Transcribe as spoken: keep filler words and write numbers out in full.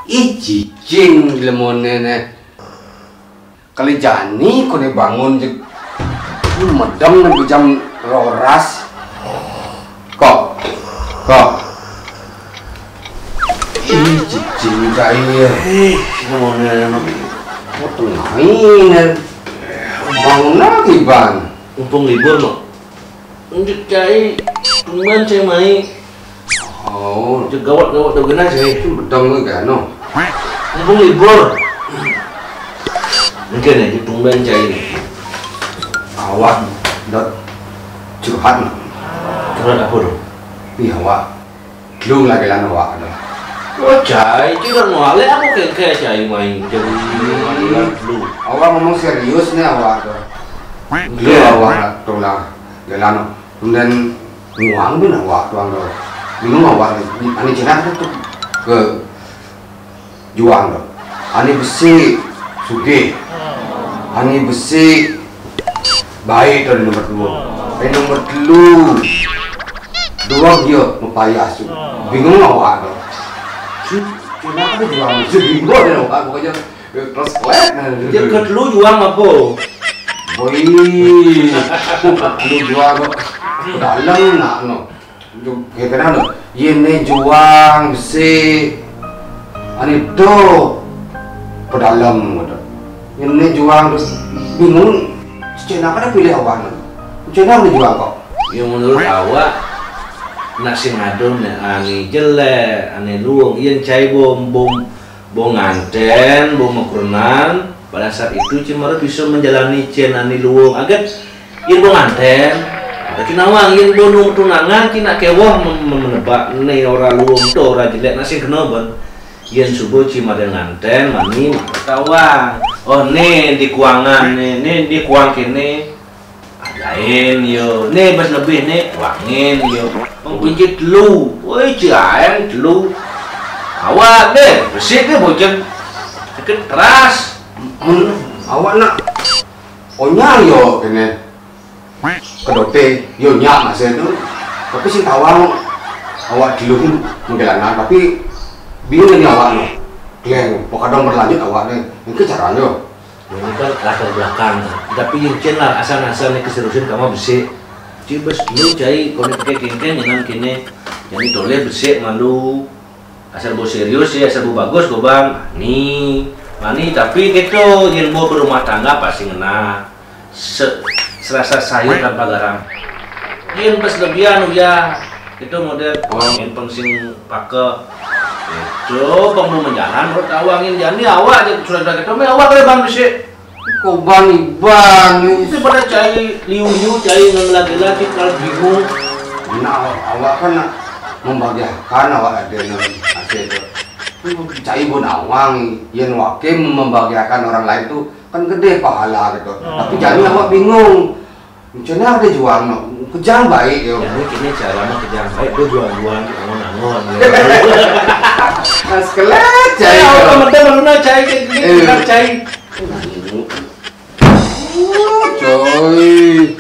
Ih, cicing lemoné né. Kali jani koné bangun jek. Medem né jam roras. Kok. Kok. Ih, cicing cai ya. Ih, lemoné. Kok tengah ini. Bangun lagi, Bang. Mumpung libur, no. Lanjut cai, tumben cai mai. Oh, cek gawat-gawat tu kena cai. Itu betul ke kan, no? Mumpung libur. Mungkin ya, tumben cai. Awak dot curhat, no. Curhat apa tu? Ih, awak. Telu lagi lan awak tu. Oh, cai, curhat no. Lek aku kengke cai mai. Jadi, telu. Awak ngomong serius ni awak tu. Telu awak tu lah. Jalan. Kemudian nguang pun awak tuang tu. Bingung awak ni. Ani cina tu ke juang tu. Ani besi sugih. Ani besi baik tu nomor dua. Tapi nomor telu dua dia mepayah tu. Bingung awak tu. Cina tu juang. Bingung dia awak pokoknya. Terus kelek. Dia ketelu juang apa? Boi, lu jual kok dalam nak no. Kita nak no. Ini juang besi. Ani tu pedalem gitu. Ini juang terus bingung. Cina kada pilih awak no. Cina ni juang kok. Ya menurut awak nak sing adon ya, ani jelek, ani luung, yang cai bom bom Bo nganten, bo makerunan, pada saat itu cai mara bisa menjalani cai nani luung agat. Yen bo nganten, ada kinawang, yen bo nung tunangan, cai nak kewoh mem- mem- menebak ne ora luung to ora jelek nak sing kena ben. Yen suba cai mara nganten, mani mara tawang. Oh ne di kuangan ne, ne di kuang kene. Lain yo, ne bas lebih ne, wangin yo. Mengkunci telu, woi ciaen telu. Awak deh, besik deh bocah. Sakit keras. Mun awak nak onyang yo kene kedote yo nyak masih tu. Tapi sing tawang awak telu menggelana tapi bingung ni awak ni. Kleng, pokadong berlanjut awak ni. Engke caranya. Ini kan latar belakang. Tapi yang cen lah asal-asal ni keseriusan kamu besik. Cik bes dulu cai kau ni pakai kengkeng jangan kene. Jadi toleh besik malu. Asal bu serius ya, asal bu bagus goban. Mani, mani tapi gitu yang bu berumah tangga pasti ngena. Se- serasa sayur tanpa garam. Yang bes lebihan ya. Itu model yang pengsing pake. Itu pengmu menjalan menurut awangin jani awak aja sudah sudah ketemu awak kada bang besik. Koban iban. Itu pada cai liu-liu cai nang lagi-lagi kalau bingung. Nah, awak kan nak membahagiakan awak ada nang hasil tu. Cai bu nawang, yang wakim membahagiakan orang lain tu kan gede pahala gitu. Tapi jani awak bingung. Macam mana ada juang no? Kejang baik yo. Jadi kini cara mah kejang baik tu juang-juang angon-angon. Mas kelet cai. Cai awak mata mana cai cai. Coy.